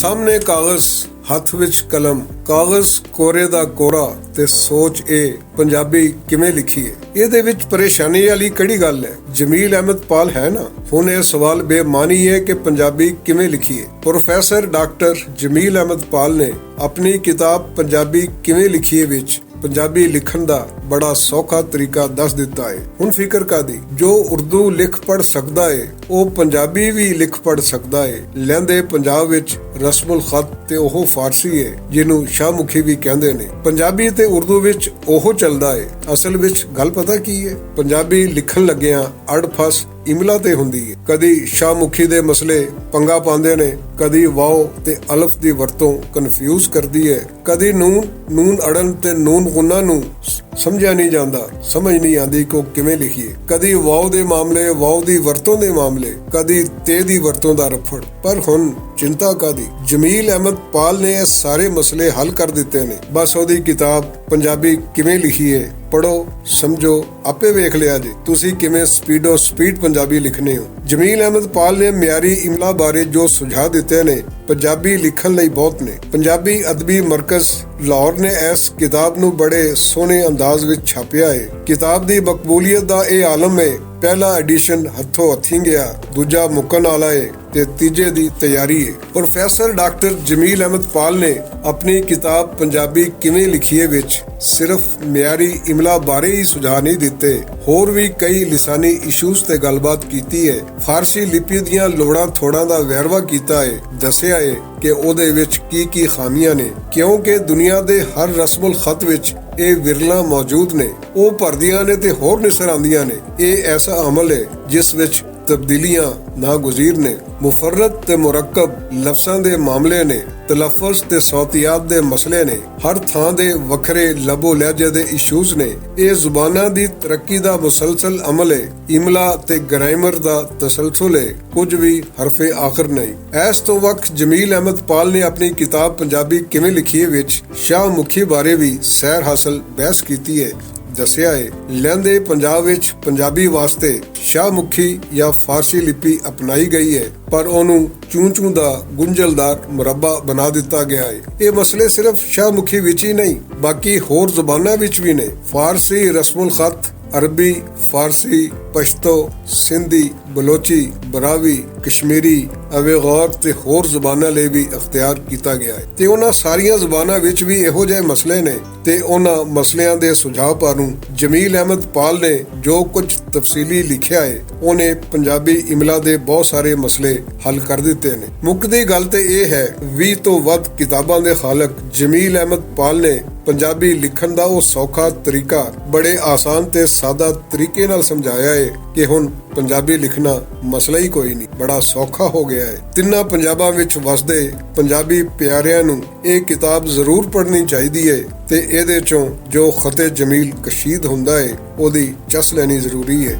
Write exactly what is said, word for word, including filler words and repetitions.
سامنے کاغذ، ہتھ وچ قلم، کاغذ کورے دا کورا، تے سوچ اے پنجابی کیویں لکھیے؟ اے دے وچ پریشانی والی کڑی گل ہے؟ جمیل احمد پال ہے نا؟ ہن اے سوال بے معنی ہے کہ پنجابی کیویں لکھیے؟ پروفیسر ڈاکٹر جمیل احمد پال نے اپنی کتاب پنجابی کیویں لکھیے وچ پنجابی لکھن دا بڑا سوکھا طریقہ دس دتا ہے۔ ہن فکر کا دی، جو اردو لکھ پڑھ سکدا ہے، او پنجابی وی لکھ پڑھ سکدا ہے۔ لیندے پنجاب وچ رسم الخط تے اوہو فارسی ہے، جنوں شاہ مکھی وی کہندے نے۔ پنجابی تے اردو وچ اوہو چلدا ہے۔ اصل وچ گل پتہ کی ہے؟ پنجابی لکھن لگیاں اڑ پھس املا تے ہوندی ہے۔ کدی شاہ مکھی دے مسئلے پنگا پاندے نے، کدی واؤ تے الف دی ورتوں کنفیوز کردی ہے، کدی نون، نون اڑن تے نون غنہ نوں سمجھیا نہیں جاندا، سمجھ نہیں آندی کہ او کیویں لکھیے۔ کدی واؤ دے معاملے، واؤ دی ورتوں دے معاملے، کدی تے دی ورتوں دا رفڑ۔ پر ہن چنتا کادی؟ جمیل احمد پال نے اے سارے مسئلے حل کر دتے نے۔ بس اودی کتاب پنجابی کیویں لکھیے، پڑھو، سمجھو، آپے ویکھ لیا جی تسی کیویں سپیڈو سپیڈ پنجابی لکھنے ہو۔ جمیل احمد پال نے معیاری املا بارے جو سجھا دتے نے، پنجابی لکھن لئی بہت نے۔ پنجابی ادبی مرکز لاہور نے اس کتاب نوں بڑے سوہنے انداز وچ چھاپیا ہے۔ کتاب دی مقبولیت دا اے عالم ہے، پہلا ایڈیشن ہتھوں ہتھیں گیا، دوجا مکن والا ہے تے تیجے دی تیاری ہے۔ پروفیسر ڈاکٹر جمیل احمد پال نے اپنی کتاب پنجابی کیویں لکھیے وچ صرف معیاری املا بارے ہی سجھا نہیں دتے، ہور وی کئی لسانی ایشوز تے گل بات کیتی ہے۔ فارسی لپی دیاں لوڑاں تھوڑاں دا ویروا کیتا ہے، دسیا ہے کہ اودے وچ کی کی خامیاں نے، کیونکہ دنیا دے ہر رسم الخط وچ اے ورلاں موجود نے۔ او بھردیاں نے تے ہور نسر آندیاں نے۔ اے ایسا عمل ہے جس وچ تبدیلیاں ناگزیر نے۔ مفرد تے مرکب لفظاں دے معاملے نے، تلفظ تے صوتیات دے مسئلے نے، ہر تھاں دے وکھرے لب و لہجے دے ایشوز نے۔ اے زباناں دی ترقی دا مسلسل عمل ہے۔ املا تے گرائمر دا تسلسل ہے، کچھ بھی حرف آخر نہیں۔ ایس تو وقت جمیل احمد پال نے اپنی کتاب پنجابی کیویں لکھیے وچ شاہ مکھی بارے بھی سیر حاصل بحث کیتی ہے۔ دسیا ہے، لیندے پنجاب وچ پنجابی واسطے شاہ مکھی یا فارسی لپی اپنائی گئی ہے، پر اونوں چوں چوں دا گنجلدار مربع بنا دتا گیا ہے۔ یہ مسئلے صرف شاہ مکھی وچ ہی نہیں، باقی ہور زباناں وچ بھی نے۔ فارسی رسم الخط، عربی، فارسی، پشتو، سندھی، بلوچی، براوی، کشمیری، اویغور تے ہور زباناں لئی بھی اختیار کیتا گیا ہے۔ تے انہاں ساریاں زباناں وچ بھی ایہو جہے مسئلے نے تے انہاں مسئلیاں دے سجھاؤ پاروں جمیل احمد پال نے جو کچھ تفصیلی لکھیا ہے، انہیں پنجابی املا دے بہت سارے مسئلے حل کر دتے نے۔ مکدی گل تے اے ہے، ویہہ تو ودھ کتاباں دے خالق جمیل احمد پال نے پنجابی لکھن دا او سوکھا طریقہ بڑے آسان تے سادہ طریقے نال سمجھایا ہے کہ ہن پنجابی لکھنا مسئلہ ہی کوئی نہیں، بڑا سوکھا ہو گیا ہے۔ تناں پنجاباں وچ وسدے پنجابی پیاریاں نوں اے کتاب ضرور پڑھنی چاہیدی ہے تے ایہدے چوں جو خط جمیل کشید ہوندا ہے، اوہدی چس لینی ضروری ہے۔